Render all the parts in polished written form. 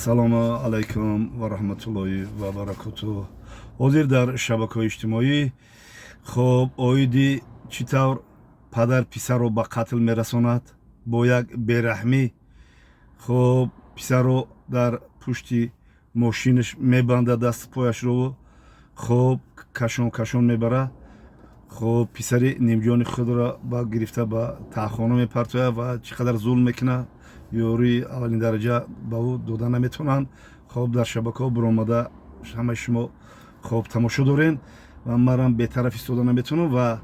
Салому алайкум ва раҳматуллоҳи ва баракоту. Ҳозир дар шабакаҳои иҷтимоӣ, хоб, оиди чӣ тавр падар писарро ба қатл мерасонад бо як бераҳмӣ. Хоб, писарро дар пушти мошинаш мебандад, дасту пояшро, хоб, кашон кашон мебарад. Хоб, писари нимҷони худро ба гирифта ба таҳхона мепартояд ва чӣ қадар зулм мекунад, ёрии аввалин дараҷа ба ӯ дода наметавонанд. Хоб, дар шабакаҳо биромада ҳамаи шумо, хоб, тамошо дорен ва манам бетараф истода наметавонам. Ва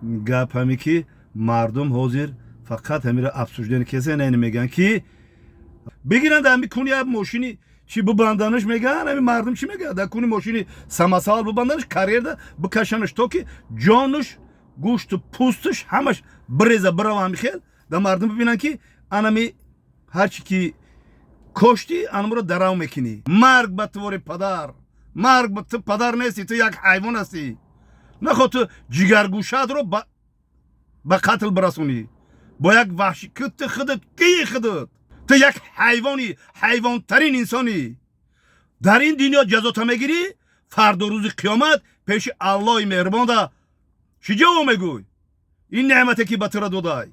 гап ҳаме ки мардум ҳозир фақат ҳамира обсуждение кеса, яъне мегӯянд ки бигиранд ҳами куни як мошини чӣ бибанданаш. Мегӯянд, ҳами мардум чӣ мегӯяд? Дар куни мошини самосвал бибанданаш, карьерда бикашанаш, то ки ҷонуш, гӯшту пӯсташ ҳамаш биреза бирава. Ҳами хел да мардум бибинанд ки анами ҳарчи ки коштӣ, анамро дарав мекунӣ. Марг ба твори падар, марг ба ту! Падар нести ту, як ҳайвон ҳастӣ. Нахоҳ ту ҷигаргӯшаатро ба қатл бирасонӣ бо як ваҳши. Ки ту худат кии? Худат ту як ҳайвони, ҳайвонтарин инсонӣ. Дар ин дунё ҷазота мегирӣ, фардо рӯзи қиёмат пеши Аллоҳи меҳрубонда чӣ ҷавоб мегӯй? Ин неъмате ки ба тура додай,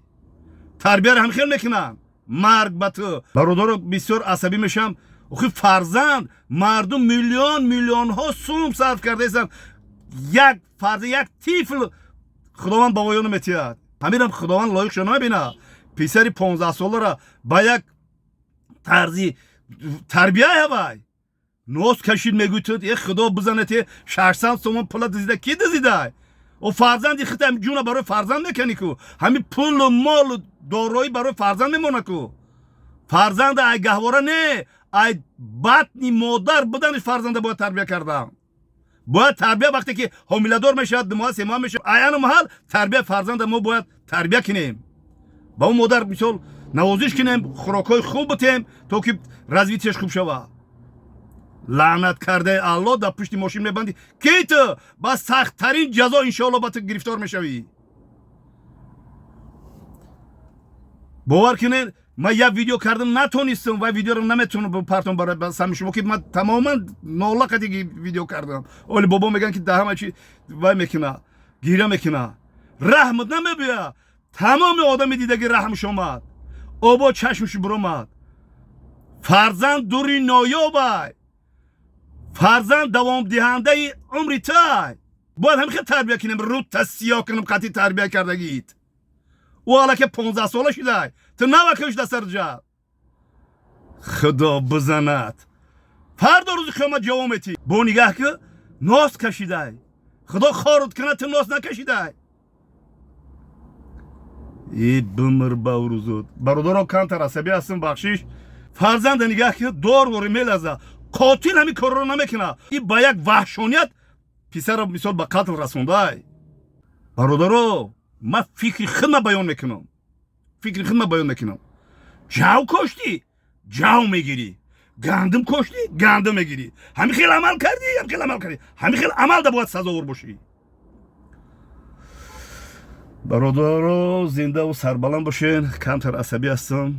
тарбияро ҳам хел мекунанд. Марг ба ту! Бародаро, бисёр асабӣ мешавам. Охи, фарзанд, мардум миллион миллионҳо сум сарф кардаистанд. Як фарзанд, як тифл Худованд ба воёна метиҳад. Ҳаминам Худованд лоиқшо намебинад. Писари 15-солара ба як тарзи тарбия ҳавай нос кашид, мегӯй ту е Худо бизанад, е 600 сомон пула дизида. Ки дизидай? О, фарзанди хита ҷуна барои фарзанд мекунӣ ку, ҳамин пулу молу дороӣ барои фарзанд мемонад ку. Фарзанда ай гаҳвора не, ай батни модар буданаш фарзанда бояд тарбия кардан. Бояд тарбия вақте ки ҳомиладор мешавад, 2 моҳ, 3 моҳ мешавад, ай ану маҳал тарбия фарзанда мо бояд тарбия кунем. Ба ӯ модар мисол навозиш кунем, хӯрокҳои хуб битем, то ки развитияш хуб шавад. Лаънат кардаи Алло, дар пушти мошин мебандӣ. Ки ту ба сахттарин ҷазо, иншоалло, ба ту гирифтор мешавӣ. Бовар кунед, ман як видео кардам, натонистам ва видеоро наметавонам партом барои сами шумо, ки ман тамоман нола қади видео кардам. Оли бобо мегӯянд ки дар ҳама чи вай мекуна, гиря мекуна, раҳмат намебиёяд. Тамоми одами дидаги раҳмш омад, обо чашмш биромад. Фарзанд дури ноёбай, фарзанд давомдиҳандаи умри тай. Бояд ҳамин хел тарбия кунем. Рӯта сиёҳ кунам қатъи тарбия кардагит. Ӯ аллакай 15-сола шудай, ту навакаш да сарҷа. Худо бизанад, фардо рӯзи қиёмат ҷавоб метӣ. Бо нигаҳ ки нос кашидай, Худо хорут кунад, ту нос накашидай. И бимир ба рӯзуд. Бародаро, камтар асабӣ ҳастам, бахшиш. Фарзанда нигаҳ ки дор вори мелаза. Қотил ҳамин корро намекунад. И ба як ваҳшоният писарро мисол ба қатл расондай. Бародаро, ман фикри худма баён мекунам, фикри худма баён мекунам. Ҷав коштӣ, ҷав мегирӣ, гандум коштӣ, гандум мегирӣ. Ҳамин хел амал кардӣ, ҳамин хел амал кардӣ, ҳамин хел амал да бояд сазовор бошӣ. Бародаро, зиндаву сарбаланд бошен. Камтар асабӣ ҳастам.